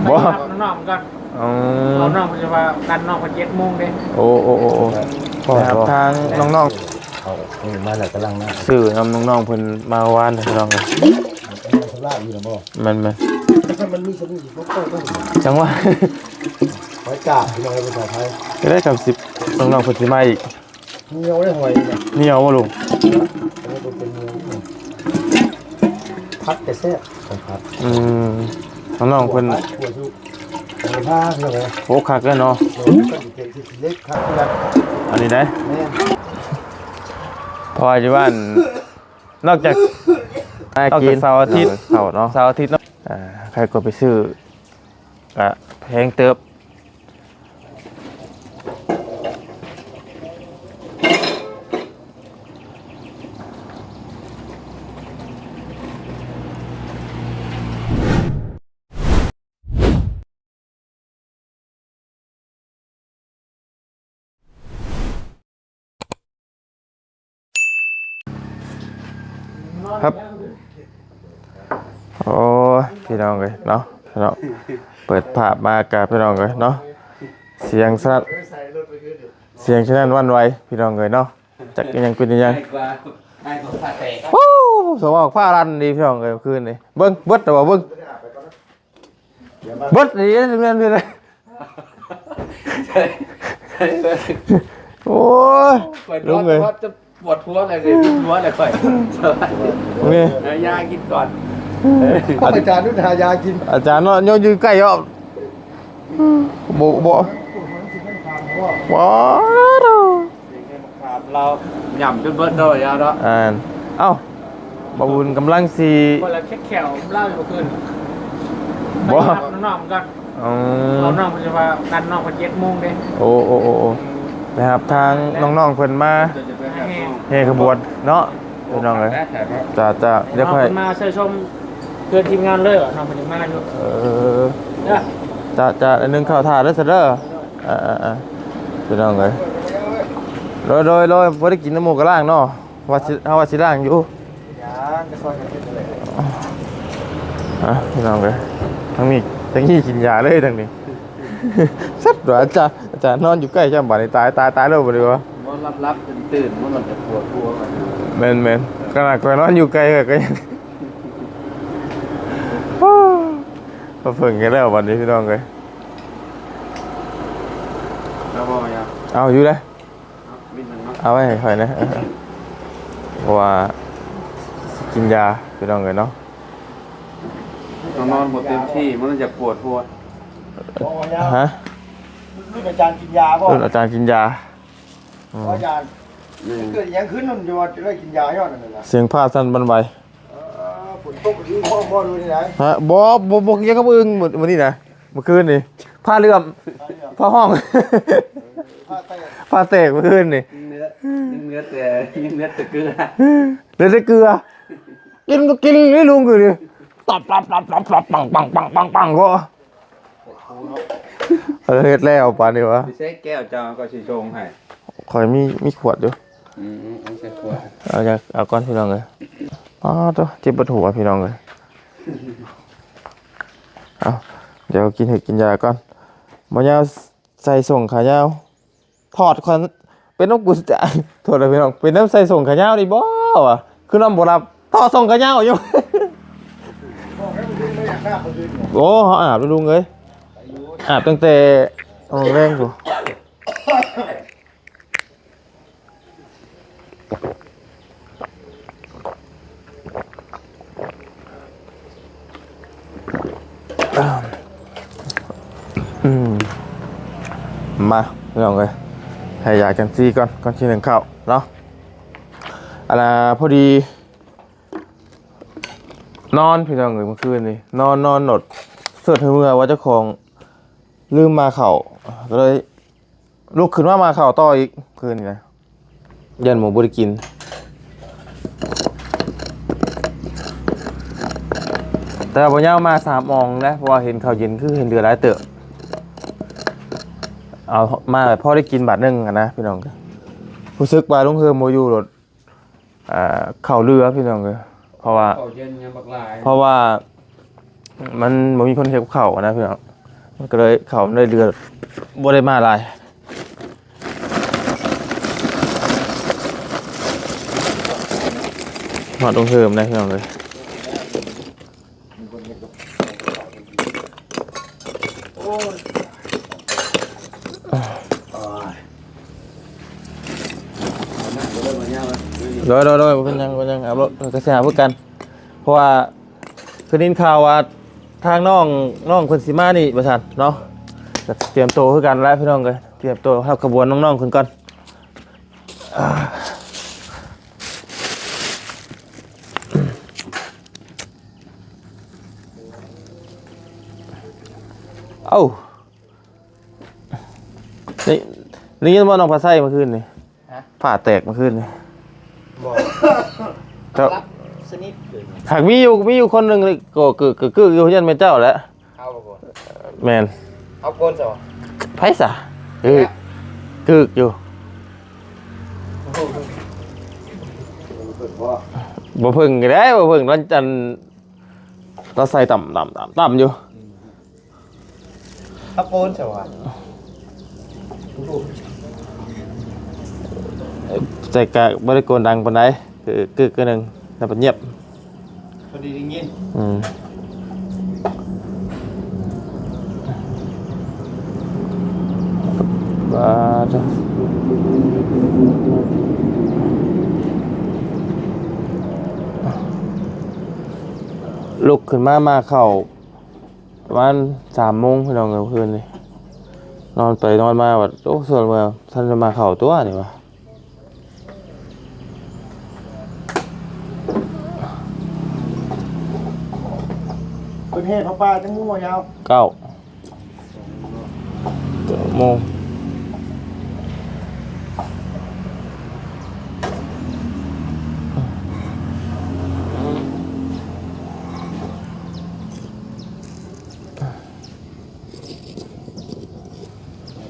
ບໍ່ ໄປຮັບນ້ອງໆກ່ອນ. ອໍ ເອົານ້ອງເພິ່ນວ່າກັນ ນ້ອງເພິ່ນເຈັດໂມງເດ້. ໂອ້ ໂອ້ ໂອ້ ໂອ້ ໄປຮັບທາງນ້ອງໆ. ເອົາ ນີ້ມາແລ້ວ ກຳລັງມາ. ຊື້ນຳນ້ອງໆເພິ່ນມາວານ ພີ່ນ້ອງເອີຍ. ມັນມີສະໜິດຢູ່ບໍ່? ແມ່ນໆ ມັນມີສະໜິດຢູ່ບໍ່? ຈັ່ງຫວະ ໄວ້ກາບ ພີ່ນ້ອງເອີຍ ພາສາໄທ. ກໍໄດ້ ສາມສິບ ນ້ອງໆເພິ່ນຊິມາອີກ. ໜຽວເດ້ຫອຍນີ້ນະ. ໜຽວບໍ່ລຸງ? ອັນນີ້ເປັນໜຽວ ຜັດກໍແຊບ ຂອງຜັດ. ອືມ ນ້ອງໆເພິ່ນ ຂົວສຸກ ເອົາໄປທາ ພີ່ນ້ອງເອີຍ. ໂອ້ ຄັກເລີຍເນາະ. ໂດຍ ເພິ່ນຊິເປັນຊິເລັກຄັກຄືກັນ ອັນນີ້ໄດ໋. ແມ່ນ ເພາະວ່າຢູ່ບ້ານ ນອກຈາກ ນອກຈາກເສົາອາທິດ ເສົາເນາະ ເສົາອາທິດເນາະ. ອ່າ ໃຜກໍໄປຊື້ ກະແພງເຕີບ. ຄັບ ໂອ້ຍ ພີ່ນ້ອງເອີຍເນາະ ເນາະ ເປີດພາບມາກະ ພີ່ນ້ອງເອີຍເນາະ ສຽງສະໜັ່ນ ສຽງສະໜັ່ນຫວັ່ນໄຫວ ພີ່ນ້ອງເອີຍເນາະ. ຈັກອີ່ຫຍັງເປັນອີ່ຫຍັງ. ໂອ້ ສະຫວ່າງຟ້າລັ່ນດີ ພີ່ນ້ອງເອີຍ ຄືນນີ້. ເບິ່ງ ເບິດແລ້ວບໍ່ ເບິ່ງ ເບິດນີ້ ແມ່ນຢູ່ເດ້. ໂອ້ຍ ຂ້ອຍນອນ ລຸງເອີຍ ຈະປວດຫົວເລີຍ ເລີຍປວດຫົວເລີຍຂ້ອຍ. ນີ້ ຫາຢາກິນກ່ອນ. ອາຈານນຸດຫາຢາກິນ. ອາຈານເນາະ ໂຍນຢູ່ໃກ້ເນາະ. ບໍ່ ບໍ່ ວ້າວ ເອົາຫຍ້ຳຈົນເບິດເນາະ ຢາເນາະ. ອ່າ ເອົ້າ ບ່າວບຸນກຳລັງຊິ ຂ້ອຍລະເຄັດແຂ້ວລາວຢູ່ຄືນ. ບໍ່ ໄປຮັບນ້ອງໆກ່ອນ. ອໍ ເອົານ້ອງເພິ່ນວ່າກັນ ນ້ອງເພິ່ນເຈັດໂມງເດ້. ໂອ້ ໂອ້ ໂອ້ ໂອ້ ໄປຮັບທາງນ້ອງໆເພິ່ນມາ ແຫ່ຂະບວນເນາະ ພີ່ນ້ອງເອີຍ. ຈ້າ ຈ້າ ດຽວຂ້ອຍ ເພິ່ນມາເຊີນຊົມ ເພື່ອນທີມງານເລີຍວ່ານ້ອງເພິ່ນຍັງມາຢູ່. ເອີ ເດີ ຈະ ຈະໜຶ້ງເຂົ້າຖ້າເດີ ຊະເດີ. ອ່າ ອ່າ ພີ່ນ້ອງເອີຍ ໂດຍ ໂດຍ ໂດຍ ບໍ່ໄດ້ກິນນ້ຳໝູກະລ້າງເນາະ. ວ່າຊິ ເຮົາວ່າຊິລ້າງຢູ່. ຍັງ ກໍຊ່ອຍກັນເຮັດນັ້ນແຫຼະ. ອ່າ ພີ່ນ້ອງເອີຍ ທາງນີ້ ທາງນີ້ກິນຢາເລີຍ ທາງນີ້. ສັດວ່າ ອາຈານ ອາຈານນອນຢູ່ໃກ້ຈ້ຳ ບາດນີ້ຕາຍ ຕາຍ ຕາຍແລ້ວ ບໍ່ໄດ້ວ່າ ນອນຫຼັບໆຕື່ນໆ ມັນຈະປວດຫົວ. ແມ່ນໆ ຂະໜາດຂ້ອຍນອນຢູ່ໄກຂ້ອຍກໍຍັງ ມາເບິ່ງກັນແລ້ວບັດນີ້ ພີ່ນ້ອງເອີຍ. ເອົາບໍ່ຍາ? ເອົາຢູ່ເດ້. ເອົາໄວ້ໃຫ້ຂ້ອຍແດ່ ເອີ ເພາະວ່າຊິກິນຢາ ພີ່ນ້ອງເອີຍເນາະ. ນອນບໍ່ເຕັມທີ່ ມັນຢາກປວດຫົວ. ຮະ? ລຸ້ນອາຈານກິນຢາບໍ່? ລຸ້ນອາຈານກິນຢາ. ອືມ ອາຈານ ເກີດຫຍັງຂຶ້ນ ມັນຈະວ່າຈະໄດ້ກິນຢາຍ້ອນອັນນັ້ນນະ. ສຽງຟ້າສັ່ນຫວັ່ນໄຫວ. ເອີ ຝົນຕົກ ອຶ່ງຮ້ອງບໍ່ ຫຼືວ່າຈັ່ງໃດ? ຮະ? ບໍ່ ບໍ່ ບໍ່ກ່ຽວກັບອຶ່ງ ມື້ ມື້ນີ້ນະ ເມື່ອຄືນນີ້ ຟ້າເຫຼື້ອມ ຟ້າເຫຼື້ອມ ຟ້າຮ້ອງ ຟ້າແຕກ ຟ້າແຕກເມື່ອຄືນນີ້. ຍັງເຫຼືອ ຍັງເຫຼືອແຕ່ ຍັງເຫຼືອແຕ່ເກືອ ເຫຼືອແຕ່ເກືອ. ກິນກໍກິນເລີຍລຸງ ຄືນີ້ ຕັບ ຕັບ ຕັບ ຕັບ ປັງ ປັງ ປັງ ປັງ ປັງ ກໍ ເອີ ເຮັດແລ້ວປານນີ້ຫວາ? ຊິໃຊ້ແກ້ວເຈົ້າ ຂ້ອຍຊິຊົງໃຫ້. ຂ້ອຍມີ ມີຂວດຢູ່. ອືມ ເອົາໃສ່ຂວດ ເອົາ ເອົາກ່ອນ ພີ່ນ້ອງເອີຍ. ອໍ ໂທ້ ເຈັບປວດຫົວ ພີ່ນ້ອງເອີຍ. ເອົາ ດຽວກິນເຫັດກິນຢາກ່ອນ. ບໍ່ຍາວໃສ່ສົ້ງຂາຍາວ ຖອດ ຂ້ອຍ ເປັນນຳກູ ໂທດເດີພີ່ນ້ອງ ເປັນນຳໃສ່ສົ້ງຂາຍາວນີ້ບໍ່ວະ? ຄືນອນບໍ່ຫຼັບ ຖອດສົ້ງຂາຍາວຢູ່. ໂອ້ ເຮົາອາບແລ້ວລຸງເອີຍ ອາບຕັ້ງແຕ່ ໂອ້ ແລງພຸ້ນ. ອືມ ມາ ພີ່ນ້ອງເອີຍ ໃຫ້ຢາກັນຊີກ່ອນ ກ່ອນຊິໜຶ້ງເຂົ້າເນາະ. ອັນນ່າ ພໍດີນອນ ພີ່ນ້ອງເອີຍ ເມື່ອຄືນນີ້ ນອນ ນອນໂດດ ເສີດໃຫ້ເມື່ອວ່າເຈົ້າຂອງລືມໝ່າເຂົ້າ ກໍເລີຍ ລຸກຂຶ້ນມາໝ່າເຂົ້າຕໍ່ອີກຄືນນີ້ນະ ຢ້ານໝູບໍ່ໄດ້ກິນ. ແຕ່ວ່າບໍ່ຍາວມາສາມອອງນະ ເພາະວ່າເຫັນເຂົ້າເຢັນຄືເຫັນເຫຼືອຫຼາຍເຕີບ ເອົາມາແລ້ວພໍໄດ້ກິນບາດໜຶ່ງຫັ້ນນະພີ່ນ້ອງ. ຮູ້ສຶກວ່າລຸງເຮີມບໍ່ຢູ່ໂລດ ອ່າ ເຂົ້າເຫຼືອພີ່ນ້ອງເອີຍ ເພາະວ່າ ເຂົ້າເຢັນຍັງບັກຫຼາຍ ເພາະວ່າມັນບໍ່ມີຄົນເຮັດກັບເຂົ້ານະພີ່ນ້ອງ. ມັນກໍເລີຍເຂົ້າມາເລື້ອຍໆ ບໍ່ໄດ້ມາຫຼາຍ. ຮອດໂຮງເຮີມໄດ້ພີ່ນ້ອງເອີຍ. ໂດຍ ໂດຍ ໂດຍ ບໍ່ເປັນຫຍັງ ບໍ່ເປັນຫຍັງ ເອົາໂລດ ກໍຊິຫາຄືກັນ ເພາະວ່າຄືໄດ້ຍິນຂ່າວວ່າທາງນ້ອງ ນ້ອງເພິ່ນຊິມານີ້ວ່າຊັ້ນເນາະ ກໍຕຽມໂຕຄືກັນແຫຼະພີ່ນ້ອງເອີຍ ຕຽມໂຕຮັບຂະບວນນ້ອງໆເພິ່ນກ່ອນ. ເອົ້າ ໄດ້ ໄດ້ຍິນບໍ່ນ້ອງຟ້າໃສມື້ຄືນນີ້? ຮະ? ຟ້າແຕກມື້ຄືນນີ້? ບໍ່ ກໍ ຫຼັບສະໜິດຄືນນີ້. ຫາກມີຢູ່ ມີຢູ່ຄົນໜຶ່ງກໍກຶກໆຢູ່ ຢ້ານແມ່ນເຈົ້າແຫຼະ. ເອົາບໍ່? ແມ່ນ. ເອົາກ່ອນຊະຫວາ? ໃຜຊະ? ເອີ ແລ້ວ ກຶກຢູ່. ບໍ່ເພິ່ງກໍໄດ້ ບໍ່ເພິ່ງ ລາວ ອັນ ລາວໃສ່ຕ່ຳ ຕ່ຳ ຕ່ຳ ຕ່ຳຢູ່. ອືມ ເອົາໂກນຊະຫວາ? ແຕ່ກະບໍ່ໄດ້ໂກນດັງປານໃດ ຄື ຄືໜຶ່ງ ແລ້ວກໍງຽບ ພໍດີໄດ້ຍິນ. ອືມ ບາດ ລຸກຂຶ້ນມາ ມາເຂົ້າ ປະມານສາມໂມງພີ່ນ້ອງເອີຍ ມື້ຄືນນີ້ ນອນໄປນອນມາບັດ ໂອ້ ຊວນເມືອ ທ່ານຈະມາເຂົ້າຕົວນີ້ວ່າ. ເພິ່ນແຫ່ຜ້າປ່າຈັກໂມງເອົາ? ເກົ້າ ເກົ້າໂມງ.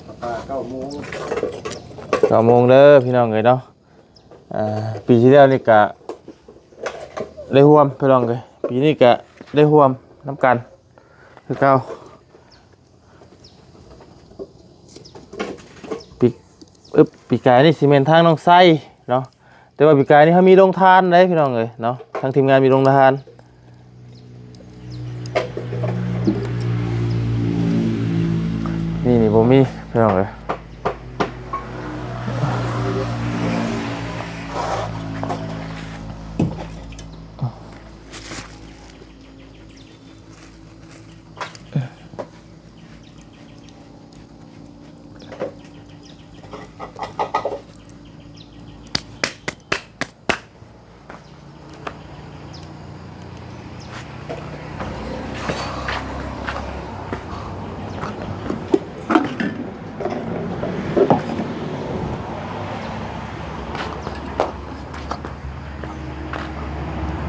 ປະມານເກົ້າໂມງ ເກົ້າໂມງເດີພີ່ນ້ອງເອີຍເນາະ. ອ່າ ປີທີ່ແລ້ວນີ້ກະໄດ້ຮ່ວມພີ່ນ້ອງເອີຍ ປີນີ້ກະໄດ້ຮ່ວມນຳກັນຄືເກົ່າ. ປີ ເອີ ປີກາຍນີ້ຊິແມ່ນທາງນ້ອງໄຊເນາະ ແຕ່ວ່າປີກາຍນີ້ເຮົາມີໂຮງທານເດ້ພີ່ນ້ອງເອີຍເນາະ ທາງທີມງານມີໂຮງທານ. ນີ້ ນີ້ບໍ່ມີພີ່ນ້ອງເອີຍ.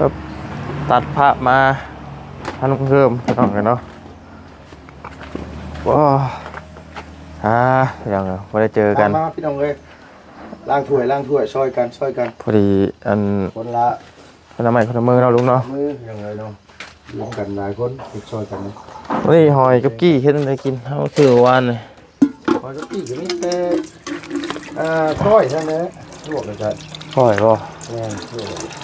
ປັບ ຕັດພາບມາທາງເດີມພີ່ນ້ອງເອີຍເນາະ. ໂອ້ ອ່າ ພີ່ນ້ອງເອີຍ ບໍ່ໄດ້ເຈີກັນ ມາພີ່ນ້ອງເອີຍ ລ້າງຖ້ວຍ ລ້າງຖ້ວຍ ຊ່ອຍກັນ ຊ່ອຍກັນ ພໍດີ ອັນ ຄົນລະ ຄົນລະໄມ້ຄົນລະມືເນາະ ລຸງເນາະ ມື ພີ່ນ້ອງເອີຍເນາະ ລວມກັນຫຼາຍຄົນ ເຮັດຊ່ອຍກັນ. ນີ້ຫອຍກັບກີ້ເຮັດແນວໃດກິນ ເຮົາຊື້ວານນີ້. ຫອຍກັບກີ້ກໍມີແຕ່ ອ່າ ກ້ອຍເທົ່ານັ້ນແຫຼະ ລວກແລ້ວກໍ ກ້ອຍບໍ່? ແມ່ນ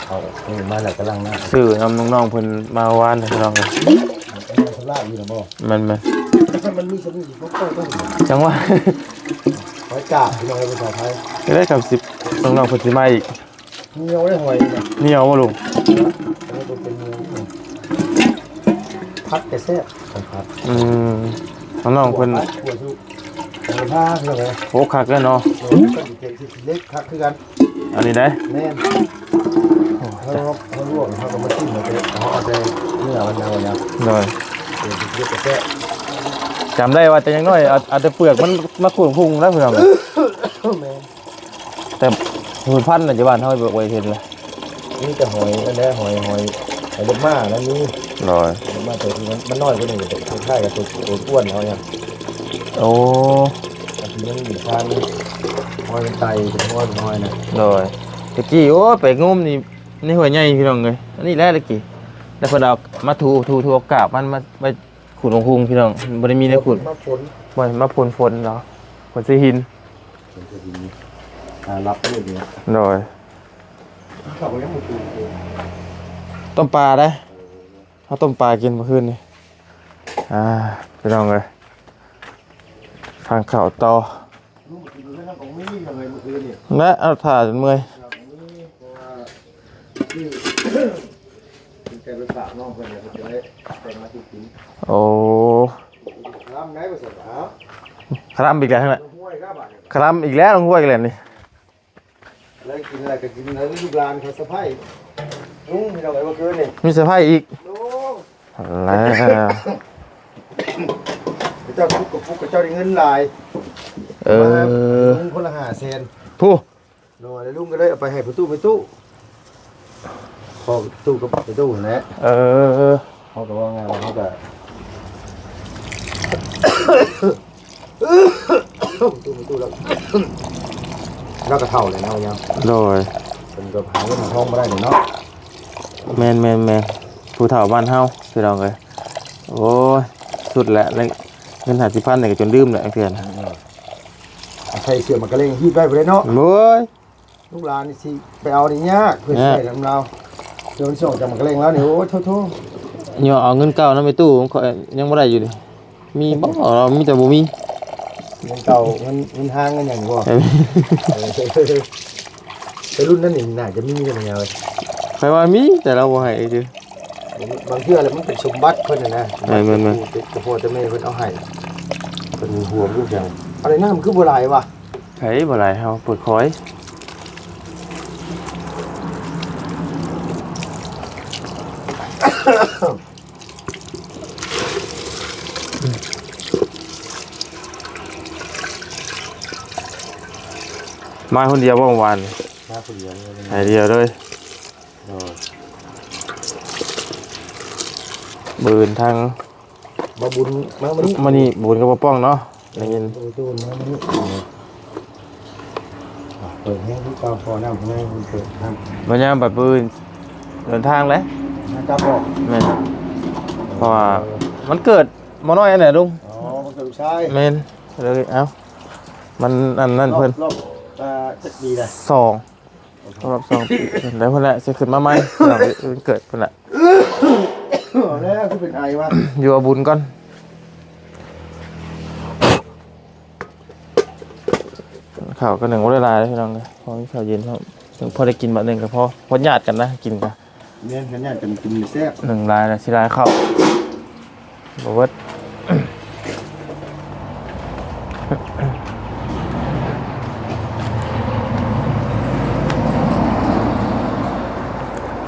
ເອົານີ້ມາແລ້ວກຳລັງນະ ຊື້ນຳນ້ອງໆເພິ່ນມາວານພີ່ນ້ອງເອີຍ. ອັນນີ້ສຳລາບຢູ່ນະບໍ່? ແມ່ນໆ ມັນມີສ່ຳນີ້ກໍພໍໄດ້ ຈັ່ງຫວະ ຫອຍຈາກພີ່ນ້ອງເອີຍ ພາສາໄທ ໄດ້ຄຳສິບ ນ້ອງໆເພິ່ນຊິມາອີກ. ໜຽວເດ້ຫອຍນີ້ນະ ໜຽວບໍ່ລຸງ? ອັນນີ້ກໍເປັນໝູ ຜັດກໍແຊບ ໄປຜັດ ອືມ ນ້ອງໆເພິ່ນ ຂົວຈຸ ຫົວພາ ພີ່ນ້ອງເອີຍ ໂອ້ ຄັກເລີຍເນາະ ເອີ ເພິ່ນຊິເປັນຊິເລັກຄັກຄືກັນ ອັນນີ້ໄດ໋ ແມ່ນ ໂອ້ ເຮົາ ເຮົາລວກ ເຮົາກໍມາກິນເອົາແຕ່ ເຮົາເອົາແຕ່ເນື້ອມັນເອົາຫຍັງ ໂດຍ ເປັນຊິເລັກກໍແຊບ ຈຳໄດ້ວ່າແຕ່ຍັງນ້ອຍ ເອົາ ເອົາແຕ່ເປືອກມັນມາຂຸ້ງພຸງແລ້ວ ພີ່ນ້ອງເອີຍ ແມ່ນ. ແຕ່ຫອຍພັນນະ ຢູ່ບ້ານເຮົາບໍ່ເຫັນເລີຍ ມີແຕ່ຫອຍອັນໃດ ຫອຍ ຫອຍ ຫອຍເລັບມ້ານັ້ນມີ ໂດຍ ເລັບມ້າ ແຕ່ທີ່ມັນ ມັນນ້ອຍກວ່ານີ້ ຄ້າຍໆກັບຕົວ ຕົວອ້ວນເຮົາຫຍັງ ໂອ້ ອັນທີ່ມັນມີຄານ ຫອຍໄຕ ເປັນຫອຍ ເປັນຫອຍນະ ໂດຍ ແຕ່ກີ້ ໂອ້ຍ ໄປງມນີ້ໃນຫ້ວຍໃຫຍ່ ພີ່ນ້ອງເອີຍ ອັນນີ້ແຫຼະແຕ່ກີ້ ແລ້ວເພິ່ນເອົາມາຖູ ຖູ ຖູ ເອົາກາບມັນມາໄວ້ ຂຸດລົງຫຸ່ງພີ່ນ້ອງ ບໍ່ໄດ້ມີແນວຂຸດ ມາຝົນ ບໍ່ ມາຝົນ ຝົນເນາະ ຝົນໃສ່ຫີນ ຝົນໃສ່ຫີນ ອ່າ ລັບເລີຍນີ້ ໂດຍ ເຂົາກໍຍັງບໍ່ຕື່ນຢູ່ ຕົ້ມປາເດ້ ເອີ ເຮົາຕົ້ມປາກິນມື້ຄືນນີ້ ອ່າ ພີ່ນ້ອງເອີຍ ທາງເຂົ້າຕໍ່ ແລະ ເອົາຖ້າຈົນເມື່ອຍ ແຕ່ໄປຝາກນ້ອງເພິ່ນ ເພິ່ນຈະໄດ້ແຕ່ງມາກິນ ໂອ້ ຄະລຳໄດ້ບໍ່ຊັ້ນ ຄະລຳອີກແລ້ວ ຫ້ວຍກະບາດນີ້ ຄະລຳອີກແລ້ວ ຫ້ວຍກະແລ້ວນີ້ ແລ້ວກິນແລ້ວກະກິນ ແລ້ວລູກຫຼານເຂົາສະໃພ້ ລຸງ ພີ່ນ້ອງເອີຍ ມື້ຄືນນີ້ ມີສະໃພ້ອີກ ໂອ້ ແລ້ວ ເຈົ້າທຸກກະປຸກ ເຈົ້າໄດ້ເງິນຫຼາຍ ເອີ ລຸງຄົນລະຫ້າແສນ ຜູ້ ໂດຍ ແລ້ວລຸງກໍເລີຍເອົາໄປໃຫ້ພໍ່ຕູ້ແມ່ຕູ້ ພໍ່ຕູ້ກັບແມ່ຕູ້ຫັ້ນແຫຼະ ເອີ ເຮົາກໍເວົ້າງ່າຍວ່າເຮົາກໍ ຕູ້ແມ່ຕູ້ແລ້ວ ລາວກໍເຖົ້າແລ້ວນະ ໂດຍ ເພິ່ນກໍຫາເງິນຫາທອງບໍ່ໄດ້ແລ້ວເນາະ ແມ່ນໆໆ ຜູ້ເຖົ້າບ້ານເຮົາ ພີ່ນ້ອງເອີຍ ໂອ້ຍ ສຸດແລ້ວ ເງິນຫ້າສິບພັນນີ້ກໍຈົນລືມແລ້ວ ເທື່ອນະ ໃສ່ເສື້ອມັກກະເລັງຮີດໄວ້ບໍ່ໄດ້ເນາະ ໂອ້ຍ ລູກຫຼານນີ້ຊິໄປເອົານີ້ຍາກ ເພື່ອຊິໄດ້ນຳລາວ ເພື່ອມັນສົ່ງຈາກມັກກະເລັງລາວນີ້ ໂອ້ຍ ໂທ້ໆ ຍໍເອົາເງິນເກົ່ານຳແມ່ຕູ້ ຂ້ອຍຍັງບໍ່ໄດ້ຢູ່ເດ ມີບໍ່ ມີແຕ່ບໍ່ມີ ເງິນເກົ່າ ເງິນ ເງິນຫ້າງເງິນຫຍັງບໍ່ ເອີ ແຕ່ລຸ້ນນັ້ນນີ້ໜ້າຈະມີແລ້ວ ຂ້ອຍວ່າມີ ແຕ່ລາວບໍ່ໃຫ້ຊື່ ບາງເທື່ອແລ້ວມັນເປັນສົມບັດເພິ່ນຫັ້ນນະ ແມ່ນໆໆ ເຈົ້າພໍ່ເຈົ້າແມ່ເພິ່ນເອົາໃຫ້ ເພິ່ນຫວງຢູ່ຫຍັງ ອັນນີ້ນ້ຳຄືບໍ່ຫຼາຍວະ ໃຜບໍ່ຫຼາຍ ເຮົາເປີດຄອຍ ມາຄົນດຽວບໍ່ເມື່ອວານນີ້ ມາຄົນດຽວເລີຍ ໃຫ້ດຽວເລີຍ ໂດຍ ບຶນທາງ ບ່າວບຸນມາມື້ນີ້ ມື້ນີ້ບຸນກັບບ່າວປ້ອງເນາະ ໄດ້ຍິນ ໂອ້ຍ ໂຕມາມື້ນີ້ ເປີດແຮງຄືເກົ່າ ພໍນ້ຳໃຫ້ເພິ່ນເປີດທາງ ບັດຍາມບັດບຶນເດີນທາງເດ້ ທາງກັບບໍ່ ແມ່ນ ເພາະວ່າ ເອີ ວັນເກີດໝໍນ້ອຍຫັ້ນແຫຼະລຸງ ອໍ ວັນເກີດລູກຊາຍ ແມ່ນ ເລີຍ ເອົ້າ ມັນອັນນັ້ນເພິ່ນ ລອບ ລອບ ອ່າ ຈັກປີລະ ສອງ ຮອບສອງປີ ໄດ້ພຸ້ນແຫຼະ ຊິຂຶ້ນມາໃໝ່ ເດືອນເກີດພຸ້ນແຫຼະ ເອົາແລ້ວ ຄືເປັນໄອວະ ຢູ່ເອົາບຸນກ່ອນ ເຂົ້າກໍໜຶ້ງບໍ່ໄດ້ຫຼາຍເດ້ພີ່ນ້ອງເອີຍ ພໍມີເຂົ້າເຢັນ ພໍໄດ້ກິນບາດໜຶ່ງກໍພໍ ພໍຍາດກັນນະ ກິນກໍ ແມ່ນ ຄັນຍາດກັນກິນແຊບ ໜຶ້ງຫຼາຍແລ້ວຊິຫຼາຍເຂົ້າ ບໍ່ເບິດ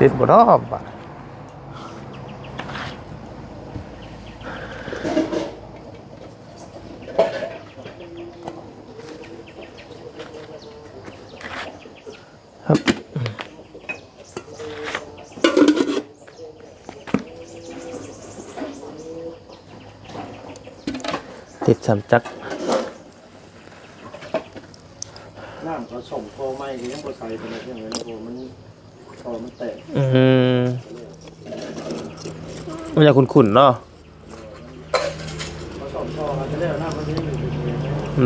ຕິດບໍ່ເນາະບາດ ຕິດສາມຈັກ ນ້ຳເຂົາສົ່ງທໍ່ໃໝ່ກໍຍັງບໍ່ໃສປານໃດ ເພາະວ່າມັນທໍ່ມັນແຕກ ອືມ ມັນຍັງຂຸ່ນໆເນາະ.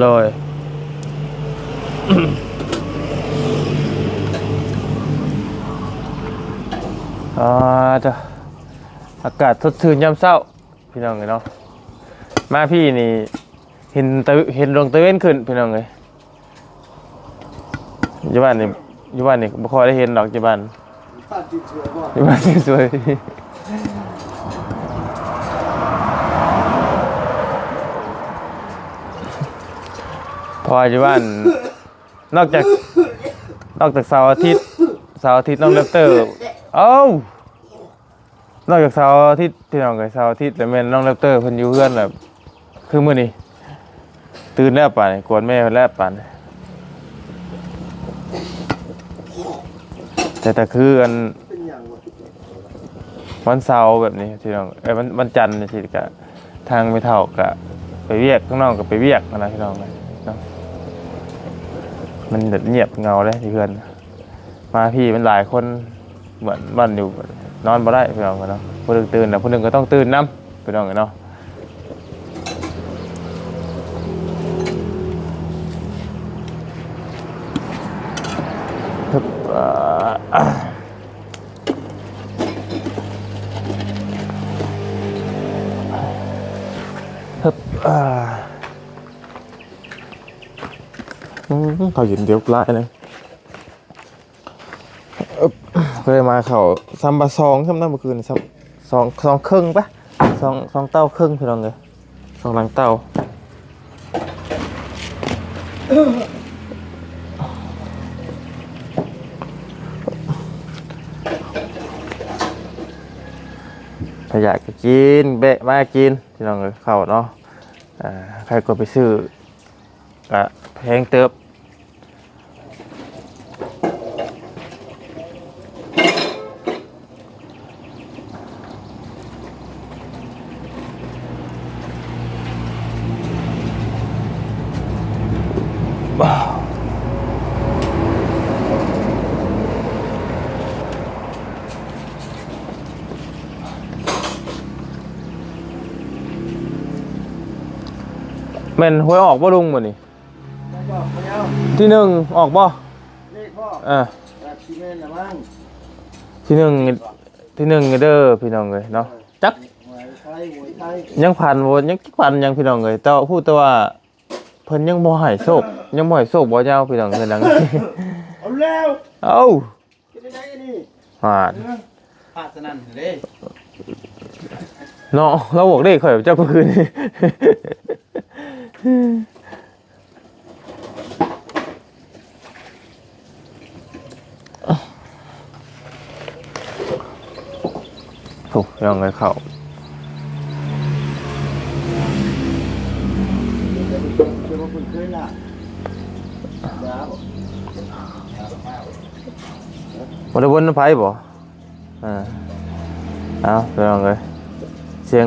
ໂດຍ ອ່າ ເຈົ້າ ອາກາດສົດຊື່ນຍາມເຊົ້າ ພີ່ນ້ອງເອີຍເນາະ ມາພີ້ນີ້ເຫັນຕາ ເຫັນດວງຕາເວັນຂຶ້ນ ພີ່ນ້ອງເອີຍ. ຢູ່ບ້ານນີ້ ຢູ່ບ້ານນີ້ບໍ່ຄ່ອຍໄດ້ເຫັນດອກ ຢູ່ບ້ານ ຢູ່ບ້ານສວຍ ຢູ່ບ້ານສວຍ ເພາະວ່າຢູ່ບ້ານ ນອກຈາກ ນອກຈາກເສົາອາທິດ ເສົາອາທິດນ້ອງແຣັບເຕີ ເອົ້າ ນອກຈາກເສົາອາທິດ ພີ່ນ້ອງເອີຍ ເສົາອາທິດແລ້ວແມ່ນນ້ອງແຣັບເຕີເພິ່ນຢູ່ເຮືອນແລ້ວ ຄືມື້ນີ້ຕື່ນແລ້ວ ປານນີ້ກວນແມ່ເພິ່ນແລ້ວ ປານນີ້ ແຕ່ ແຕ່ຄືອັນ ເປັນຫຍັງວະ? ວັນເສົາແບບນີ້ພີ່ນ້ອງ ເອີຍ ວັນ ວັນຈັນຈັ່ງຊີ້ກະ ທາງແມ່ເຖົ້າກະໄປວຽກ ທາງນ້ອງກະໄປວຽກຫັ້ນນະ ພີ່ນ້ອງເອີຍເນາະ ມັນແບບງຽບເຫງົາເດ້ຢູ່ເຮືອນ ມາພີ້ມັນຫຼາຍຄົນ ບ່ອນ ບ່ອນຢູ່ນອນບໍ່ໄດ້ພີ່ນ້ອງເນາະ ຜູ້ໜຶ່ງຕື່ນແລ້ວຜູ້ໜຶ່ງກໍຕ້ອງຕື່ນນຳພີ່ນ້ອງເນາະ ອ່າ ຮຶບ ອ່າ ອືມ ເຂົ້າເຢັນດຽວຫຼາຍເລີຍ. ເອີ ເຄີຍມາເຂົ້າຊ້ຳບາຊອງຊ້ຳນະ ມື້ຄືນຊ້ຳ ສອງ ສອງເຄິ່ງປະ ສອງ ສອງເຕົ້າເຄິ່ງ ພີ່ນ້ອງເອີຍ ສອງຫຼັງເຕົ້າ. ຖ້າຢາກກໍກິນ ແບະມາກິນ ພີ່ນ້ອງເອີຍ ເຂົ້າເນາະ. ອ່າ ໃຜກໍໄປຊື້ ກະແພງເຕີບ. ແມ່ນຫວຍອອກບໍ່ລຸງມື້ນີ້? ທີໜຶ່ງອອກບໍ່? ເລກບໍ່? ເອີ ກໍຊິແມ່ນລະມັ້ງ ທີໜຶ່ງ ທີໜຶ່ງເດີພີ່ນ້ອງເອີຍເນາະ. ເອີ ຈັກ ຫວຍໄທ ຫວຍໄທ ຍັງຝັນບໍ່ ຍັງຝັນຫຍັງພີ່ນ້ອງເອີຍ ແຕ່ວ່າຮູ້ແຕ່ວ່າເພິ່ນຍັງບໍ່ໃຫ້ໂຊກ ຍັງບໍ່ໃຫ້ໂຊກບໍ່ຍາວພີ່ນ້ອງເອີຍ ເທື່ອໜຶ່ງ. ເອົາແລ້ວ ເອົາ ເຮັດໄດ້ນີ້ ຫາ ພາດສະນັ້ນເດ້ ເນາະ ລາວບອກເດ້ ຂ້ອຍຈັກມື້ຄືນນີ້. ໂອ້ ພີ່ນ້ອງເອີຍ ເຂົ້າ ບໍ່ໄດ້ວົນນຳໃຜບໍ່? ອ່າ ເອົາ ພີ່ນ້ອງເອີຍ ສຽງ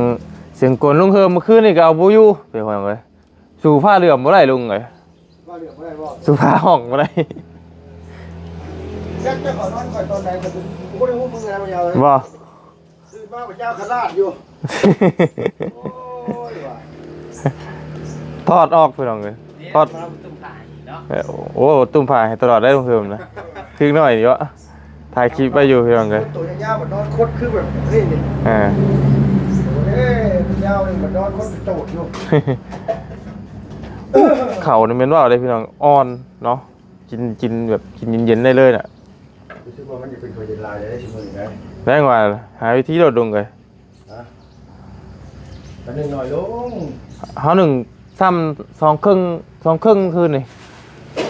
ສຽງກົນລຸງເຮີມມື້ຄືນນີ້ກໍເອົາບໍ່ຢູ່ ພີ່ນ້ອງເອີຍ. ສູ້ຟ້າເຫຼືອມບໍ່ໄດ້ລຸງເອີຍ ຟ້າເຫຼືອມບໍ່ໄດ້ບໍ່? ສູ້ຟ້າຫ້ອງບໍ່ໄດ້. ແຈັກຈະຂໍນອນຂ້ອຍຕອນໃດ ຂ້ອຍບໍ່ໄດ້ຮູ້ມື້ນະ ບໍ່ຍາວເລີຍ ບໍ່? ຕື່ນມາພະຍາຄະລາດຢູ່. ໂອ້ຍວ່າ ຖອດອອກ ພີ່ນ້ອງເອີຍ ຖອດ ມາຕຸ້ມຜ້າອີກເນາະ. ໂອ້ ຕຸ້ມຜ້າໃຫ້ຕະຫຼອດໄດ້ລຸງເຮີມນະ ຖືກໜ້ອຍເນາະ. ຖ່າຍຄລິບໄວ້ຢູ່ພີ່ນ້ອງເອີຍ ໂຕຍາວໆ ມັນນອນຄົດຄືແບບນີ້ນີ້ ອ່າ ໂອ້ຍ ຍາວນີ້ມັນນອນຄົດກະໂຈດຢູ່. ເຂົ້ານີ້ແມ່ນວ່າໄດ້ພີ່ນ້ອງ ອ່ອນເນາະ ກິນ ກິນແບບກິນເຢັນໆໄດ້ເລີຍນະ. ຮູ້ສຶກວ່າມັນຈະເປັນຂ້ອຍເຢັນຫຼາຍເດ້ຊຸມື້ນີ້ນະ ແມ່ນວ່າຫາວິທີໂລດລຸງເອີຍ. ຮະ ອັນໜຶ່ງໜ້ອຍລົງ ເຮົາໜຶ່ງຊ້ຳສອງເຄິ່ງ ສອງເຄິ່ງຄືນນີ້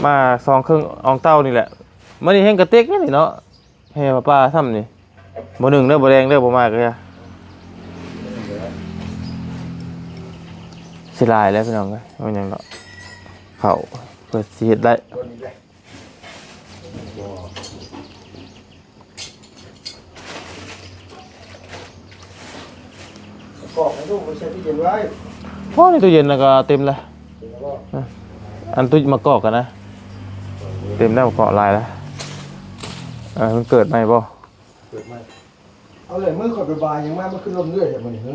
ມາສອງເຄິ່ງອອງເຕົ້ານີ້ແຫຼະ. ມື້ນີ້ແຮງກະເຕັກເດ້ນີ້ເນາະ ແຫ່ຜ້າປ່າຊ້ຳນີ້ ບໍ່ໜຶ່ງເດີ ບໍ່ແດງເດີ ບໍ່ມາກະເທື່ອ. ເສຍດາຍແຫຼະພີ່ນ້ອງເອີຍ ບໍ່ຫຍັງດອກ ເຂົ້າເພື່ອຊິເຮັດໄດ້. ກອກໃຫ້ລູກໄປໃສ່ຕູ້ເຢັນໄວ້ ພໍໃນຕູ້ເຢັນລະກະເຕັມລະ ເຕັມແລ້ວບໍ່? ເອີ ອັນຕູ້ມະກອກຫັ້ນນະ ເຕັມແລ້ວ ເກາະຫຼາຍລະ. ເອີ ມັນເກີດໃໝ່ບໍ່? ເກີດໃໝ່. ເອົາແຫຼະ ມື້ຂ້ອຍໄປບາຍຫຍັງມາ ມັນຄືລົ້ມເລື່ອຍແທ້ມື້ນີ້ ຫື?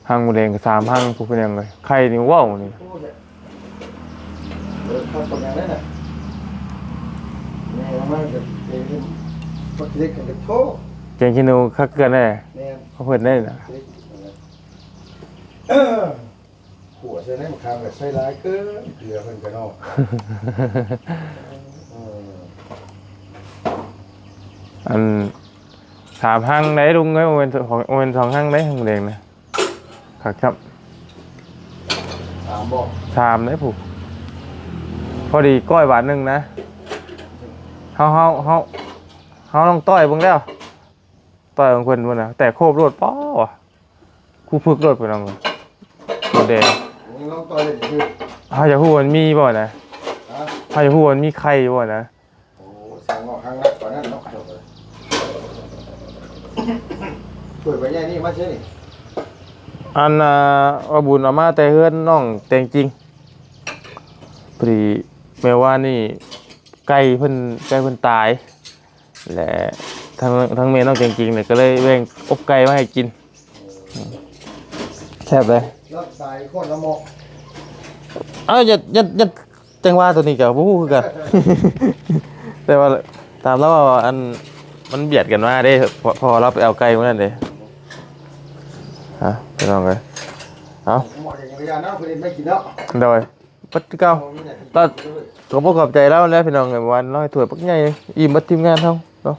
ຮັງໝູແດງກະສາມຮັງ ຜູ້ເປັນຫຍັງເລີຍ ໄຂ່ນີ້ເວົ້ານີ້. ໂອ້ຍ ເອີ ຄັກປານຫຍັງໄດ໋ນະ ແມ່ມາກະເປັນບັກເລັກກັນເລີຍໂທ້. ແກງຂີ້ໜູຄັກເກືອແດ່ ແມ່ນ ເຂົາເພິ່ນໄດ້ນະ. ເອີ ຂົ້ວໃສ່ໃນໝາກຂາມກະໃສ່ຫຼາຍເກີນ ເກືອເພິ່ນກະເນາະ. ເອີ ອັນ ສາມຮັງໄດ໋ລຸງເອີຍ ບໍ່ແມ່ນສອງ ບໍ່ແມ່ນສອງຮັງໄດ໋ ຮັງແດງນະ ຄັກຊ້ຳ. ສາມບໍ່? ສາມໄດ໋ຜູ້ ພໍດີກ້ອຍບາດໜຶ່ງນະ. ເຮົາ ເຮົາ ເຮົາ ເຮົາລອງຕ່ອຍເບິ່ງແລ້ວ ຕ່ອຍຂອງເພິ່ນພຸ້ນນະ ແຕກໂຄບໂລດ ປ້ອ ຄູຝຶກໂລດ ພີ່ນ້ອງ ໝູແດງ. ມຶງລອງຕໍ່ເຮັດຄື ເຮົາຢາກຮູ້ວ່າມັນມີບໍ່ນະ? ຮະ? ເຮົາຢາກຮູ້ວ່າມັນມີໄຂ່ຢູ່ບໍ່ນະ? ໂອ້ ສາງອອກທາງລັດປານນັ້ນເນາະ. ຖ້ວຍໃບໃຫຍ່ນີ້ມາໃສນີ້? ອັນ ອ່າ ວ່າບຸນເອົາມາແຕ່ເຮືອນນ້ອງແຕງຈິງ ພໍດີແມ່ວານນີ້ໄກ່ເພິ່ນ ໄກ່ເພິ່ນຕາຍ ແລະ ທາງ ທາງແມ່ນ້ອງແຕງຈິງນີ້ກະເລີຍແບ່ງອົບໄກ່ມາໃຫ້ກິນ. ແຊບເລີຍ ເອົາ ຢ່າ ຢ່າ ຢ່າ ຈັ່ງວ່າໂຕນີ້ກະບໍ່ຮູ້ຄືກັນ ແຕ່ວ່າ ຕາມລາວວ່າ ອັນ ມັນບຽດກັນມາເດ້ ເພາະ ເພາະວ່າລາວໄປເອົາໄກ່ມື້ນັ້ນເດ້. ຮະ ພີ່ນ້ອງເອີຍ ເອົາ ໝໍຈັກກະຍານເນາະ ເພິ່ນເຮັດມາກິນເນາະ ໂດຍ ເບິດຄືເກົ່າ. ຕອນ ຂອບອົກຂອບໃຈລາວແຫຼະພີ່ນ້ອງເອີຍ ເມື່ອວານລາວໃຫ້ຖ້ວຍບັກໃຫຍ່ ອີ່ມເບິດທີມງານເຮົາເນາະ.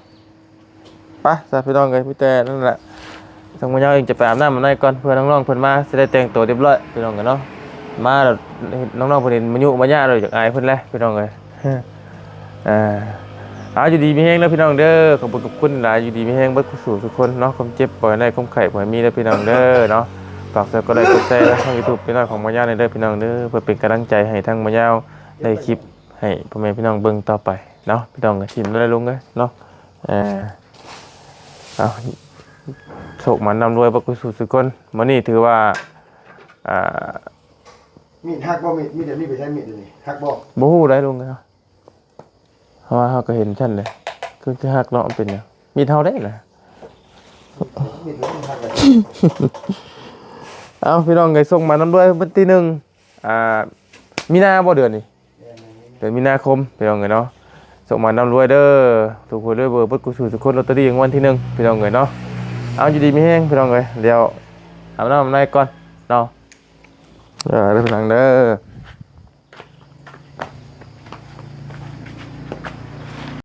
ໄປຊະພີ່ນ້ອງເອີຍ ມີແຕ່ນັ້ນແຫຼະ ທາງໝໍຍາວເອງຈະໄປອາບນ້ຳອາບໃນກ່ອນ ເພື່ອນ້ອງໆເພິ່ນມາ ຊິໄດ້ແຕ່ງໂຕຮຽບຮ້ອຍພີ່ນ້ອງເອີຍເນາະ. ມາແລ້ວ ນ້ອງໆເພິ່ນເຫັນມາຍຸມາຍາແລ້ວ ຢາກອາຍເພິ່ນແຫຼະພີ່ນ້ອງເອີຍ. ອ່າ ເອົາ ຢູ່ດີມີແຮງເດີພີ່ນ້ອງເດີ ຂອບຄຸນຂອບຄຸນຫຼາຍ ຢູ່ດີມີແຮງເບິດສູ່ສູ່ຄົນເນາະ ຄວາມເຈັບບໍ່ໃຫ້ໄດ້ ຄວາມໄຂ້ບໍ່ໃຫ້ມີເດີພີ່ນ້ອງເດີເນາະ. ຝາກ Subscribe ກົດແຊໃນຊ່ອງ YouTube ພີ່ນ້ອງຂອງໝໍຍາວແດ່ເດີພີ່ນ້ອງເດີ ເພື່ອເປັນກຳລັງໃຈໃຫ້ທາງໝໍຍາວໄດ້ຄລິບໃຫ້ພໍ່ແມ່ພີ່ນ້ອງເບິ່ງຕໍ່ໄປເນາະ ພີ່ນ້ອງ. ກະຖິ້ມໄດ້ລົງເດີເນາະ ເອີ ເອົາ ໂຊກໝານຮ່ຳລວຍເບິດສູ່ສູ່ຄົນ. ມື້ນີ້ຖືວ່າ ອ່າ ມີດຫັກບໍ່? ມີດ ມີດແບບນີ້ໄປໃຊ້ມີດດຽວນີ້ ຫັກບໍ່? ບໍ່ຮູ້ໄດ໋ລຸງເອີຍ ເພາະວ່າເຮົາກໍເຫັນຊັ້ນເດ້ ຄື ຄືຫັກເນາະ ມັນເປັນຫຍັງ? ມີດເຮົາເດ້ນະ ມີດມັນຫັກເດ້. ເອົາ ພີ່ນ້ອງເອີຍ ໂຊກໝານຮ່ຳລວຍວັນທີໜຶ່ງ ອ່າ ມີນາບໍ່ເດືອນນີ້? ເດືອນມີນາຄົມພີ່ນ້ອງເອີຍເນາະ. ໂຊກໝານຮ່ຳລວຍເດີ ຖືກຫວຍລວຍເບີເບິດສູ່ສູ່ຄົນ ລອດເຕີຣີລາງວັນທີໜຶ່ງພີ່ນ້ອງເອີຍເນາະ. ເອົາ ຢູ່ດີມີແຮງພີ່ນ້ອງເອີຍ ດຽວອາບນ້ຳອາບໃນກ່ອນເນາະ ເດີພີ່ນ້ອງເດີ.